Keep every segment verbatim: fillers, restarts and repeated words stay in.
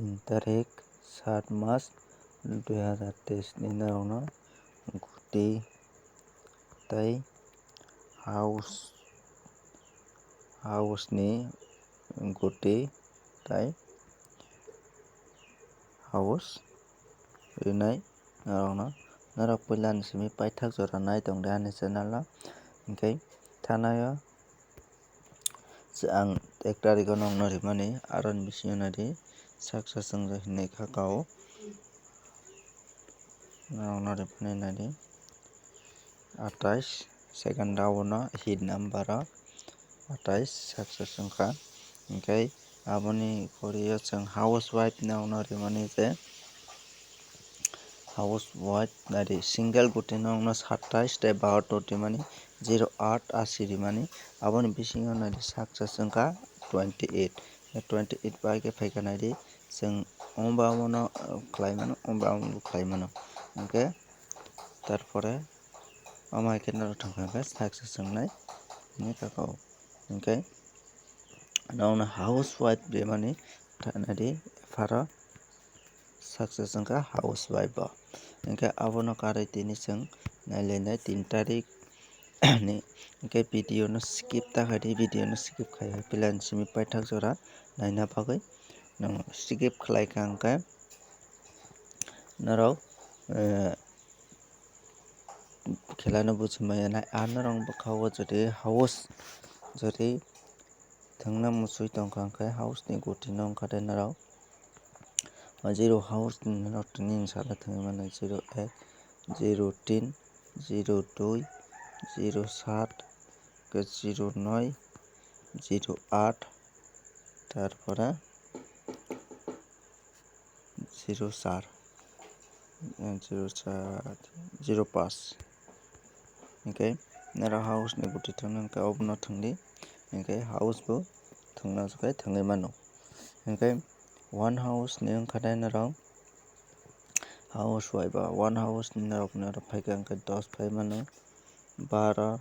Tin tarik, sat mas, dui hazar teis ni norokno guti tei house, house ni guti tei house rinai norokno, norok puila ni simi paithak jora nai tong di ani channel o, hwnkhe thanaio. Ang ek tarikh o nokno rimani, aroni bisingo naidi sak saswng hinwi kha kao. Nokno rimani naidi atais second round o hit number o atais sak saswng kha. Hwnkhe aboni pore o chwng housewife nokno rimani je housewife naidi single guti nokno satais tei bahator rimani, zero aat ashi rimani, aboni bisingo naidi sak saswng kha twenty eight. Twenty eight bai khe phaikha naidi chwng omo ba omono khlai mano, omo ba omono khlai mano. Hwnkhe tarpore omo hai khe norok thangkha hwnkhe sak saswng nai hinwi kha kao. Hwnkhe nokno housewife rimani thanaidi pharo success wngkha housewife bo. Hwnkhe abono karwi tini chwng nailainai tin tarik ni, hwnkhe video no skip ta khaidi, video no skip khai hai puila ni simi paithak jora naina bagwi nwng skip khlai kha hwnkhe norok, eh, khela no buji maya nai. Ar norok bwkha o jodi house jodi thwngna muchung tongkha hwnkhe house ni guti no wngkha de norok. O zero house ni norok tini sala thwngwi mano, zero ek, zero tin, zero dui, zero sat, zero noi, zero aat, tarpore zero char, zero char, zero pas. Hwnkhe norok house ni guti thwngna hwnkhe obono thwngdi, hwnkhe house bo thwngna hwnkhe thwngwi mano. Hwnkhe one house ni wngkha de norok housewife ba, one house ni norok, norok phaikha hwnkhe dos phai mano, baro,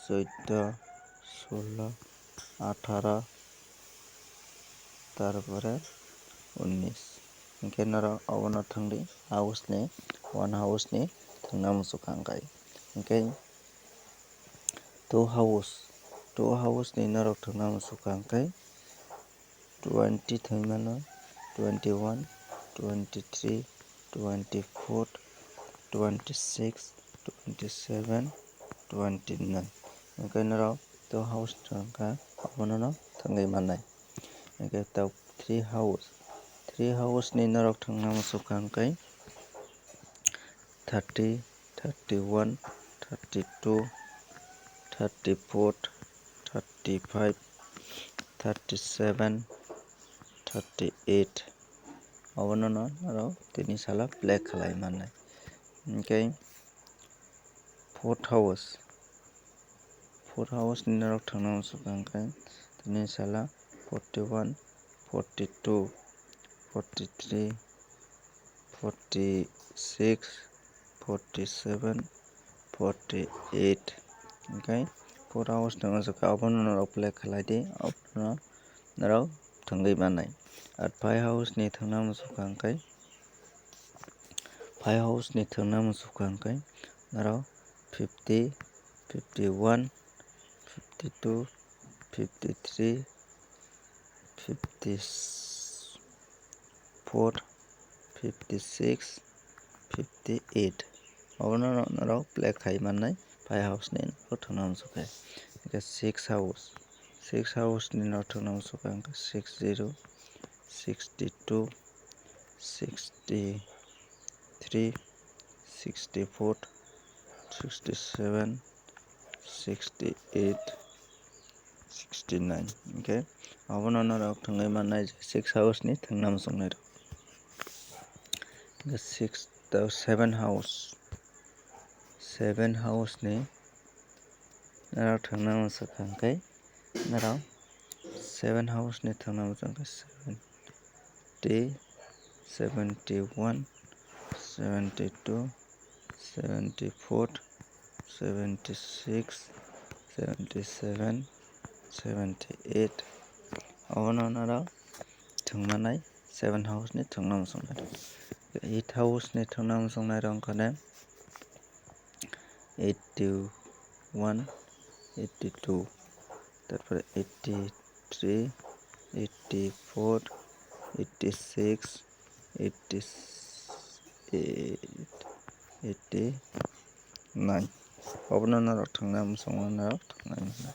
chwddo, sulo, atharo, tarpore unnis. Hwnkhe norok obono thwngdi, house ni, one house ni thwngna muchung kha hwnkhe. Hwnkhe two house, two house ni norok thwngna muchung kha hwnkhe twenty thwngwi mano, twenty one, twenty three, twenty four, twenty six, twenty seven, twenty nine. Hwnkhe norok two house thwngkha, abono no thwngwi mannai. Hwnkhe tok three house, three house ni norok thwngna muchung kha hwnkhe thirty, thirty one, thirty two, thirty four, thirty five, thirty seven, thirty eight. Obono no norok tini salo play khlai mannai. Hwnkhe fourth house, fourth house ni norok thwngna muchung kha hwnkhe tini salo forty one, forty two, forty three, forty six, forty seven, forty eight. Hwnkhe fourth house ni muchung kha, obono norok play khlai di, obono norok thwngwi mannai. Ar five house ni thwngna muchung kha hwnkhe, five house ni thwngna muchung kha hwnkhe norok fifty, fifty one, fifty two, fifty three, fifty four, fifty six, fifty eight. Obono norok play khai mannai, five house ni norok thwngna muchung khe. Hwnkhe six house, six house ni norok thwngna muchung khe hwnkhe six zero, sixty two, sixty three, sixty four, sixty seven, sixty eight, sixty nine. Hwnkhe obono norok thwngwi mannai je six house ni thwngna muchungnai rok. Hwnkhe six, seven house, seven house ni norok thwngna muchung kha hwnkhe norok seven house ni thwngna muchung kha seven. Seventy, seventy one, seventy two, seventy four, seventy six, seventy seven, seventy eight. Obono norok thwngmanai seven house ni thwngna muchungnai rok. Eight house ni thwngna muchungnai rok wngkha de eighty one, eighty two, tarpore eighty three, eighty four, eighty six, eighty eight, eighty nine. Obono norok thwngna muchungo norok thwngnai hwnna.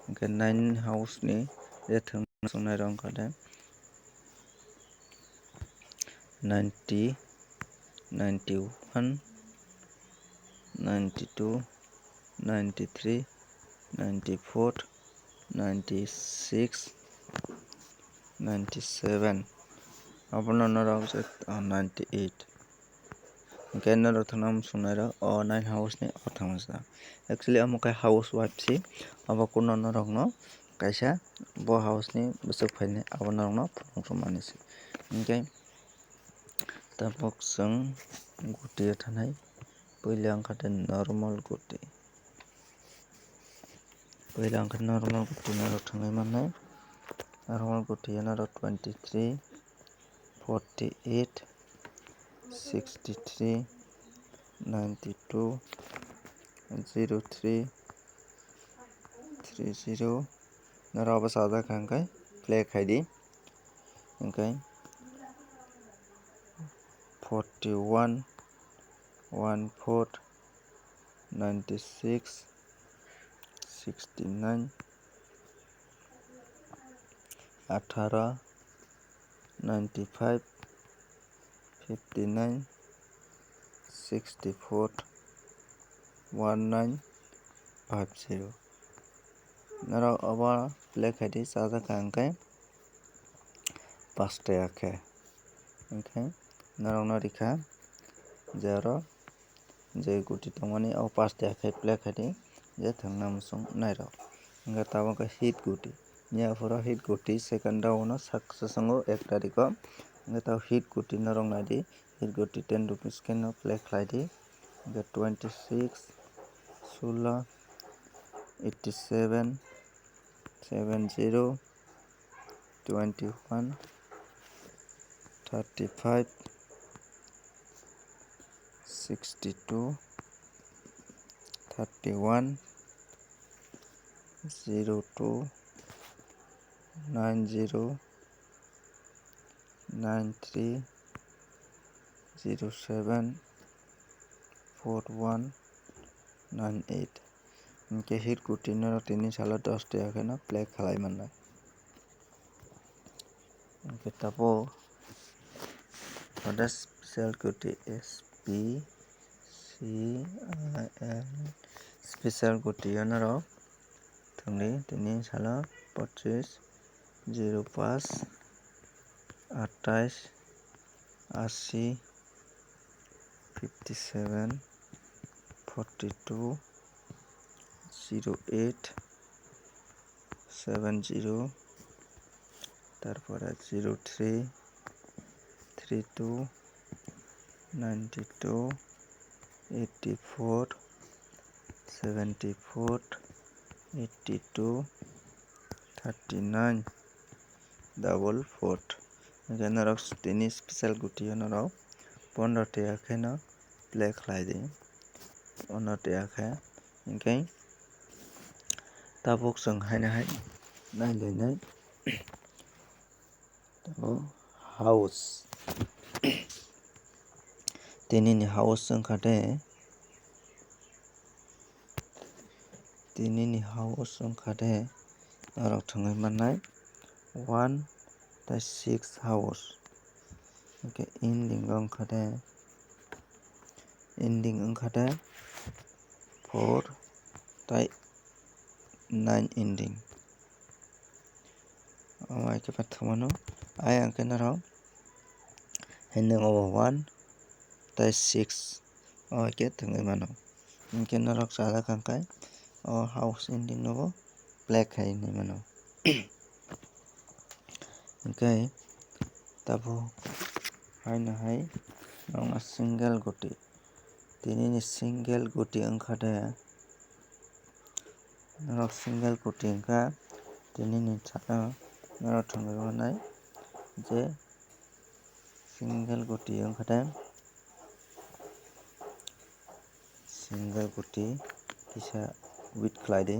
Hwnkhe nine house ni je thwngna muchungnai rok wngkha de ninety, ninety one, ninety two, ninety three, ninety four, ninety six, ninety seven. Abono norok je, ah, ninety eight. Hwnkhe norok thwngna muchungnai rok o nine house ni o thangmasa. Actually omo khe house wife si, obo kuno norokno kaisa bo house ni bwswk phainai abo norokno phunuk rwmani se. Hwnkhe tabuk chwng guti o thanai puila wngkha de normal guti. Puila wngkha normal guti norok thangwi mannai. Normal guti norok twenty three, forty eight, sixty three, ninety two, zero three, three zero. Norok abo sajak kha hwnkhe play khaidi. Hwnkhe forty one, one four, ninety six, sixty nine, atharo, ninety five, fifty nine, sixty four, one nine, five zero. Norok obo play khaidi, chajak kha hwnkhe paste akhe. Hwnkhe norokno rikha je oro je guti tongmani o paste akhe play khaidi je thwngna muchung nairok. Hwnkhe tabuk khe hit guti. Yaphoro hit guti second round o sak sasango ek tarikh o. Hwnkhe tabuk hit guti norok naidi. Hit guti ten rupees khe no play khlaidi. Hwnkhe twenty six, sulo, eighty seven, seven zero, twenty one, thirty five, sixty two, thirty one, zero two, nine zero, nine three, zero seven, four one, nine eight. Hwnkhe hit guti norok tini salo dos taka kheno play khlai mannai. Hwnkhe tabuk order special guti S P C I L special guti o norok thwngdi tini salo pochis, zero paanch, atais, asi, fifty seven, forty two, zero eight, seven zero, tarpore zero three, three two, ninety two, eighty four, seventy four, eighty two, thirty nine, double four. Hwnkhe norok tini special guti o norok pondro taka kheno play khlai di. Ono taka khe hwnkhe tabuk chwng haino hai nai lainai. Tabuk house. Tinini house wngkha de, tinini house wngkha de, norok thwngwi mannai one tei six house. Hwnkhe ending wngkha de, ending wngkha de four tei nine ending. Omo hai khe paithak mano. Ayang khe norok hindeng obo one tei six. Omo hai khe thwngwi mano. Hinkhe norok chajak kha khe o house ending no bo play khai hinwi mano. Hinkhe tabuk haino hai norokno single guti. Tinini single guti wngkha de. Norok single guti wngkha, tinini saka norok thwngwi rwnai je Single guti wngkha de, single guti kisa wait khlai di.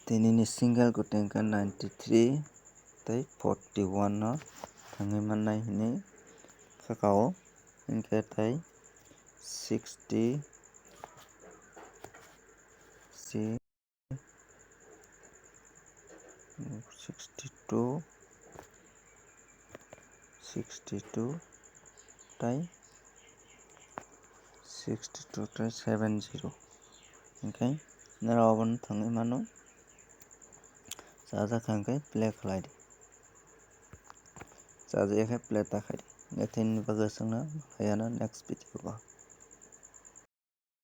Tini ni single guti wngkha ninety three tei forty one no thangwi mannai hinwi kha o, hinkhe tei sixty, si-, sixty two, sixty two tei sixty two tei seven zero. Hinkhe norok abono thangwi mano. Chajak kha hinkhe play khlai di. Chajak ya khe play ta khai di. Hinkhe tini bagwi chwngno malai ano next video o.